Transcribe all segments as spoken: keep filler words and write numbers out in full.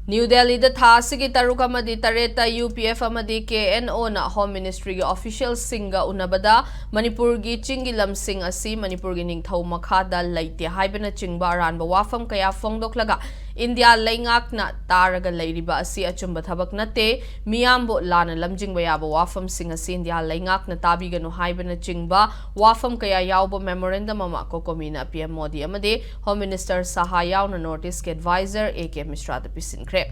New ꯗꯦꯜꯂꯤꯗ ꯊꯥ ꯑꯁꯤꯒꯤ ꯇꯔꯨꯛ ꯑꯃꯗꯤ ꯇꯔꯦꯠꯇ ꯌꯨ ꯄꯤ ꯑꯦꯐ ꯑꯃꯗꯤ ꯀꯦ ꯑꯦꯟ ꯑꯣꯅ ꯍꯣꯝ ꯃꯤꯅꯤꯁꯇ꯭ꯔꯤꯒꯤ ꯑꯣꯐꯤꯁꯤꯌꯦꯜꯁꯤꯡꯒ ꯎꯅꯕꯗ ꯃꯅꯤꯄꯨꯔꯒꯤ ꯆꯤꯡꯒꯤ ꯂꯝꯁꯤꯡ ꯑꯁꯤ ꯃꯅꯤꯄꯨꯔꯒꯤ ꯅꯤꯡꯊꯧ ꯃꯈꯥꯗ ꯂꯩꯇꯦ ꯍꯥꯏꯕꯅꯆꯤꯡꯕ ꯑꯔꯥꯟꯕ ꯋꯥꯐꯝ ꯀꯌꯥ ꯐꯣꯡꯗꯣꯛꯂꯒ ꯏꯟꯗꯤꯌꯥ ꯂꯩꯉꯥꯛꯅ ꯇꯥꯔꯒ ꯂꯩꯔꯤꯕ ꯑꯁꯤ ꯑꯆꯨꯝꯕ ꯊꯕꯛ ꯅꯠꯇꯦ, ꯃꯤꯌꯥꯝꯕꯨ ꯂꯥꯟꯅ ꯂꯝꯖꯤꯡꯕ ꯌꯥꯕ ꯋꯥꯐꯝꯁꯤꯡ ꯑꯁꯤ ꯏꯟꯗꯤꯌꯥ ꯂꯩꯉꯥꯛꯅ ꯇꯥꯕꯤꯒꯅꯨ ꯍꯥꯏꯕꯅꯆꯤꯡꯕ ꯋꯥꯐꯝ ꯀꯌꯥ ꯌꯥꯎꯕ ꯃꯦꯃꯣꯔꯦꯟꯗꯝ ꯑꯃ ꯀꯣꯀꯣꯃꯤꯅ ꯄꯤ ꯑꯦꯝ ꯃꯣꯗꯤ ꯑꯃꯗꯤ ꯍꯣꯝ ꯃꯤꯅꯤꯁꯇꯔ ꯁꯍꯥ ꯌꯥꯎꯅ ꯅꯣꯔꯠ ꯏꯁꯀꯤ ꯑꯦꯗꯚꯥꯏꯖꯔ ꯑꯦ ꯀꯦ ꯃꯤꯁ꯭ꯔꯥꯗ ꯄꯤꯁꯤꯟꯈ꯭ꯔꯦ꯫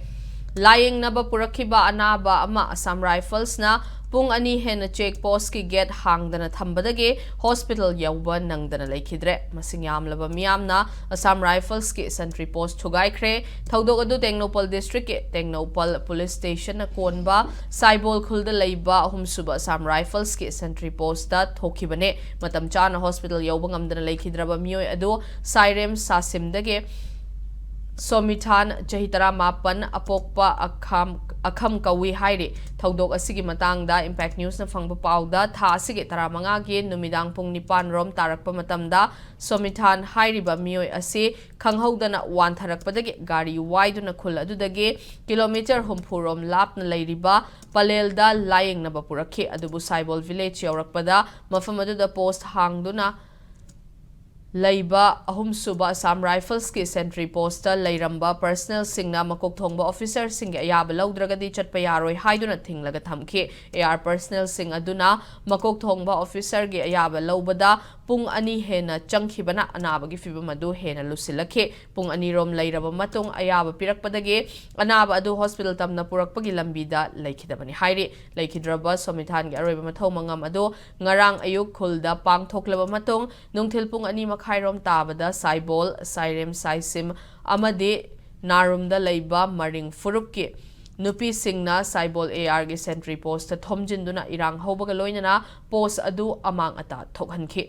ꯂꯥꯌꯦꯡꯅꯕ ꯄꯨꯔꯛꯈꯤꯕ ꯑꯅꯥꯕ ꯑꯃ ꯑꯁꯥꯝ ꯔꯥꯏꯐꯜꯁꯅ ꯄꯨꯡ ꯑꯅꯤ ꯍꯦꯟꯅ ꯆꯦꯛ ꯄꯣꯁꯀꯤ ꯒꯦꯠ ꯍꯥꯡꯗꯅ ꯊꯝꯕꯗꯒꯤ ꯍꯣꯁꯄꯤꯇꯥꯜ ꯌꯧꯕ ꯅꯪꯗꯅ ꯂꯩꯈꯤꯗ꯭ꯔꯦ꯫ ꯃꯁꯤꯡ ꯌꯥꯝꯂꯕ ꯃꯤꯌꯥꯝꯅ ꯑꯁꯥꯝ ꯔꯥꯏꯐꯜꯁꯀꯤ ꯁꯦꯟꯇ꯭ꯔꯤ ꯄꯣꯁ ꯊꯨꯒꯥꯏꯈ꯭ꯔꯦ꯫ ꯊꯧꯗꯣꯛ ꯑꯗꯨ ꯇꯦꯡꯅꯧꯄꯜ ꯗꯤꯁꯇ꯭ꯔꯤꯛꯀꯤ ꯇꯦꯡꯅꯧꯄꯜ ꯄꯨꯂꯤꯁ ꯁ꯭ꯇꯦꯁꯟꯅ ꯀꯣꯟꯕ ꯁꯥꯏꯕꯣꯜ ꯈꯨꯜꯗ ꯂꯩꯕ ꯑꯍꯨꯝꯁꯨꯕ ꯑꯁꯥꯝ ꯔꯥꯏꯐꯜꯁꯀꯤ ꯁꯦꯟꯇ꯭ꯔꯤ ꯄꯣꯁꯇ ꯊꯣꯛꯈꯤꯕꯅꯦ꯫ ꯃꯇꯝ ꯆꯥꯅ ꯍꯣꯁꯄꯤꯇꯥꯜ ꯌꯧꯕ ꯉꯝꯗꯅ ꯂꯩꯈꯤꯗ꯭ꯔꯕ ꯃꯤꯑꯣꯏ ꯑꯗꯨ ꯁꯥꯏꯔꯦꯝ ꯁꯥꯁꯤꯝꯗꯒꯤ ꯁꯣꯃꯤꯊꯥꯟ, ꯆꯍꯤ ꯇꯔꯥꯃꯥꯄꯟ, ꯑꯄꯣꯛꯄ ꯑꯈꯝ, ꯑꯈꯝ ꯀꯧꯏ ꯍꯥꯏꯔꯤ꯫ ꯊꯧꯗꯣꯛ ꯑꯁꯤꯒꯤ ꯃꯇꯥꯡꯗ ꯏꯝꯄꯦꯛ ꯅ꯭ꯌꯨꯁꯅ ꯐꯪꯕ ꯄꯥꯎꯗ, ꯊꯥ ꯑꯁꯤꯒꯤ ꯇꯔꯥꯃꯉꯥꯒꯤ ꯅꯨꯃꯤꯗꯥꯡ ꯄꯨꯡ ꯅꯤꯄꯥꯟ ꯔꯣꯝ ꯇꯥꯔꯛꯄ ꯃꯇꯝꯗ ꯁꯣꯃꯤꯊꯥꯟ ꯍꯥꯏꯔꯤꯕ ꯃꯤꯑꯣꯏ ꯑꯁꯤ ꯈꯪꯍꯧꯗꯅ ꯋꯥꯟꯊꯔꯛꯄꯗꯒꯤ ꯒꯥꯔꯤ ꯋꯥꯏꯗꯨꯅ ꯈꯨꯜ ꯑꯗꯨꯗꯒꯤ ꯀꯤꯂꯣꯃꯤꯇꯔ ꯍꯨꯝꯐꯨ ꯔꯣꯝ ꯂꯥꯞꯅ ꯂꯩꯔꯤꯕ ꯄꯂꯦꯜꯗ ꯂꯥꯌꯦꯡꯅꯕ ꯄꯨꯔꯛꯈꯤ꯫ ꯑꯗꯨꯕꯨ ꯁꯥꯏꯕꯣꯜ ꯚꯤꯂꯦꯖ ꯌꯧꯔꯛꯄꯗ ꯃꯐꯝ ꯑꯗꯨꯗ ꯄꯣꯁ ꯍꯥꯡꯗꯨꯅ ꯂꯩꯕ ꯑꯍꯨꯝꯁꯨꯕ ꯑꯁꯥꯝ ꯔꯥꯏꯐꯜꯁꯀꯤ ꯁꯦꯟꯇ꯭ꯔꯤ ꯄꯣꯁꯇ ꯂꯩꯔꯝꯕ ꯄꯔꯁꯅꯦꯜꯁꯤꯡꯅ ꯃꯀꯣꯛ ꯊꯣꯡꯕ ꯑꯣꯐꯤꯁꯔꯁꯤꯡꯒꯤ ꯑꯌꯥꯕ ꯂꯧꯗ꯭ꯔꯒꯗꯤ ꯆꯠꯄ ꯌꯥꯔꯣꯏ ꯍꯥꯏꯗꯨꯅ ꯊꯤꯡꯂꯒ ꯊꯝꯈꯤ꯫ ꯑꯦ ꯑꯥꯔ ꯄꯔꯁꯅꯦꯜꯁꯤꯡ ꯑꯗꯨꯅ ꯃꯀꯣꯛ ꯊꯣꯡꯕ ꯑꯣꯐꯤꯁꯔꯒꯤ ꯑꯌꯥꯕ ꯂꯧꯕꯗ ꯄꯨꯡ ꯑꯅꯤ ꯍꯦꯟꯅ ꯆꯪꯈꯤꯕꯅ ꯑꯅꯥꯕꯒꯤ ꯐꯤꯕꯝ ꯑꯗꯨ ꯍꯦꯟꯅ ꯂꯨꯁꯤꯜꯂꯛꯈꯤ꯫ ꯄꯨꯡ ꯑꯅꯤꯔꯣꯝ ꯂꯩꯔꯕ ꯃꯇꯨꯡ ꯑꯌꯥꯕ ꯄꯤꯔꯛꯄꯗꯒꯤ ꯑꯅꯥꯕ ꯑꯗꯨ ꯍꯣꯁꯄꯤꯇꯥꯜ ꯇꯝꯅ ꯄꯨꯔꯛꯄꯒꯤ ꯂꯝꯕꯤꯗ ꯂꯩꯈꯤꯗꯕꯅꯤ ꯍꯥꯏꯔꯤ꯫ ꯂꯩꯈꯤꯗ꯭ꯔꯕ ꯁꯣꯃꯤꯊꯥꯟꯒꯤ ꯑꯔꯣꯏꯕ ꯃꯊꯧ ꯃꯉꯝ ꯑꯗꯨ ꯉꯔꯥꯡ ꯑꯌꯨꯛ ꯈꯨꯜꯗ ꯄꯥꯡꯊꯣꯛꯂꯕ ꯃꯇꯨꯡ ꯅꯨꯡꯊꯤꯜ ꯄꯨꯡ ꯑꯅꯤ ꯃꯈꯥꯏꯔꯣꯝ ꯇꯥꯕꯗ ꯁꯥꯏꯕꯣꯜ, ꯁꯥꯏꯔꯦꯝ ꯁꯥꯏꯁꯤꯝ ꯑꯃꯗꯤ ꯅꯥꯔꯨꯝꯗ ꯂꯩꯕ ꯃꯔꯤꯡ ꯐꯨꯔꯨꯞꯀꯤ ꯅꯨꯄꯤꯁꯤꯡꯅ ꯁꯥꯏꯕꯣꯜ ꯑꯦ ꯑꯥꯔꯒꯤ ꯁꯦꯟꯇ꯭ꯔꯤ ꯄꯣꯁꯇ ꯊꯣꯝꯖꯤꯟꯗꯨꯅ ꯏꯔꯥꯡ ꯍꯧꯕꯒ ꯂꯣꯏꯅꯅ ꯄꯣꯁ ꯑꯗꯨ ꯑꯃꯥꯡ ꯑꯇꯥ ꯊꯣꯛꯍꯟꯈꯤ꯫